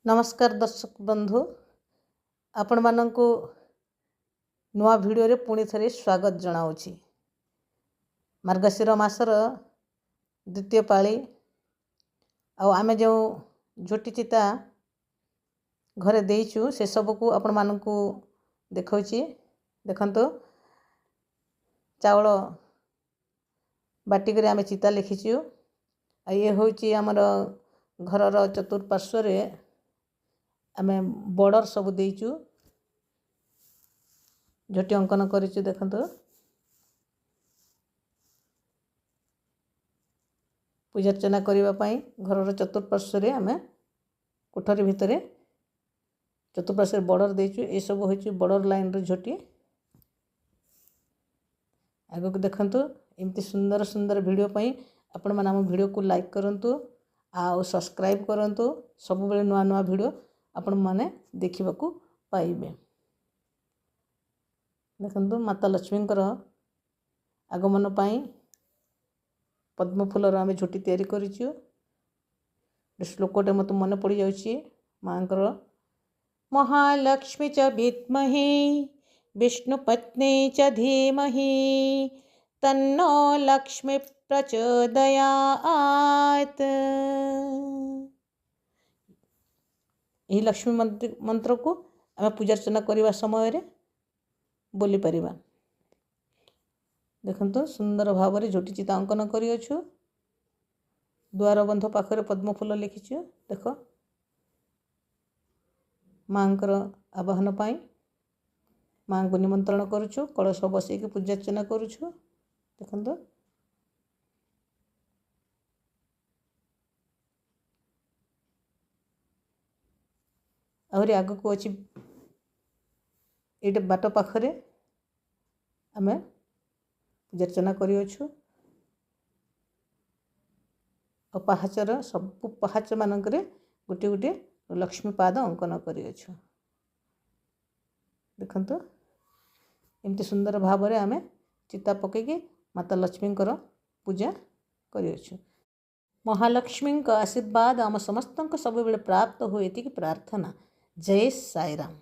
ନମସ୍କାର ଦର୍ଶକ ବନ୍ଧୁ, ଆପଣମାନଙ୍କୁ ନୂଆ ଭିଡ଼ିଓରେ ପୁଣି ଥରେ ସ୍ୱାଗତ ଜଣାଉଛି। ମାର୍ଗଶିର ମାସର ଦ୍ୱିତୀୟ ପାଳି, ଆଉ ଆମେ ଯେଉଁ ଝୋଟି ଚିତା ଘରେ ଦେଇଛୁ ସେସବୁକୁ ଆପଣମାନଙ୍କୁ ଦେଖାଉଛି। ଦେଖନ୍ତୁ, ଚାଉଳ ବାଟିକରି ଆମେ ଚିତା ଲେଖିଛୁ। ଆଉ ଇଏ ହେଉଛି ଆମର ଘରର ଚତୁଃପାର୍ଶ୍ୱରେ ଆମେ ବର୍ଡ଼ର ସବୁ ଦେଇଛୁ, ଝୋଟି ଅଙ୍କନ କରିଛୁ। ଦେଖନ୍ତୁ, ପୂଜାର୍ଚ୍ଚନା କରିବା ପାଇଁ ଘରର ଚତୁଃପାର୍ଶ୍ୱରେ ଆମେ କୋଠରୀ ଭିତରେ ଚତୁଃପାର୍ଶ୍ୱରେ ବର୍ଡ଼ର ଦେଇଛୁ। ଏସବୁ ହେଉଛି ବର୍ଡ଼ର ଲାଇନ୍ର ଝୋଟି। ଆଗକୁ ଦେଖନ୍ତୁ, ଏମିତି ସୁନ୍ଦର ସୁନ୍ଦର ଭିଡ଼ିଓ ପାଇଁ ଆପଣମାନେ ଆମ ଭିଡ଼ିଓକୁ ଲାଇକ୍ କରନ୍ତୁ ଆଉ ସବସ୍କ୍ରାଇବ୍ କରନ୍ତୁ। ସବୁବେଳେ ନୂଆ ନୂଆ ଭିଡ଼ିଓ ଆପଣମାନେ ଦେଖିବାକୁ ପାଇବେ। ଦେଖନ୍ତୁ, ମାତା ଲକ୍ଷ୍ମୀଙ୍କର ଆଗମନ ପାଇଁ ପଦ୍ମ ଫୁଲର ଆମେ ଝୋଟି ତିଆରି କରିଛୁ। ଶ୍ଲୋକଟେ ମୋତେ ମନେ ପଡ଼ିଯାଉଛି ମାଆଙ୍କର। ମହାଲକ୍ଷ୍ମୀ ଚ ବିଦ୍ମହେ ବିଷ୍ଣୁପତ୍ନୀ ଚ ଧୀମହି ତନ୍ନୋ ଲକ୍ଷ୍ମୀ ପ୍ରଚୋଦୟାତ୍। ଏହି ଲକ୍ଷ୍ମୀ ମନ୍ତ୍ରକୁ ଆମେ ପୂଜାର୍ଚ୍ଚନା କରିବା ସମୟରେ ବୋଲିପାରିବା। ଦେଖନ୍ତୁ, ସୁନ୍ଦର ଭାବରେ ଝୋଟି ଚିତା ଅଙ୍କନ କରିଅଛୁ। ଦୁଆର ବନ୍ଧ ପାଖରେ ପଦ୍ମ ଫୁଲ ଲେଖିଛୁ। ଦେଖ, ମାଆଙ୍କର ଆବାହନ ପାଇଁ ମାଆଙ୍କୁ ନିମନ୍ତ୍ରଣ କରୁଛୁ, କଳସ ବସେଇକି ପୂଜାର୍ଚ୍ଚନା କରୁଛୁ। ଦେଖନ୍ତୁ, ଆହୁରି ଆଗକୁ ଅଛି। ଏଇଟା ବାଟ ପାଖରେ ଆମେ ପୂଜାର୍ଚ୍ଚନା କରିଅଛୁ। ଆଉ ପାହାଚର ସବୁ ପାହାଚ ମାନଙ୍କରେ ଗୋଟିଏ ଗୋଟିଏ ଲକ୍ଷ୍ମୀ ପାଦ ଅଙ୍କନ କରିଅଛୁ। ଦେଖନ୍ତୁ, ଏମିତି ସୁନ୍ଦର ଭାବରେ ଆମେ ଚିତା ପକାଇକି ମାତା ଲକ୍ଷ୍ମୀଙ୍କର ପୂଜା କରିଅଛୁ। ମହାଲକ୍ଷ୍ମୀଙ୍କ ଆଶୀର୍ବାଦ ଆମ ସମସ୍ତଙ୍କୁ ସବୁବେଳେ ପ୍ରାପ୍ତ ହୁଏ, ଏତିକି ପ୍ରାର୍ଥନା। ଜୟ ସାଇରାମ।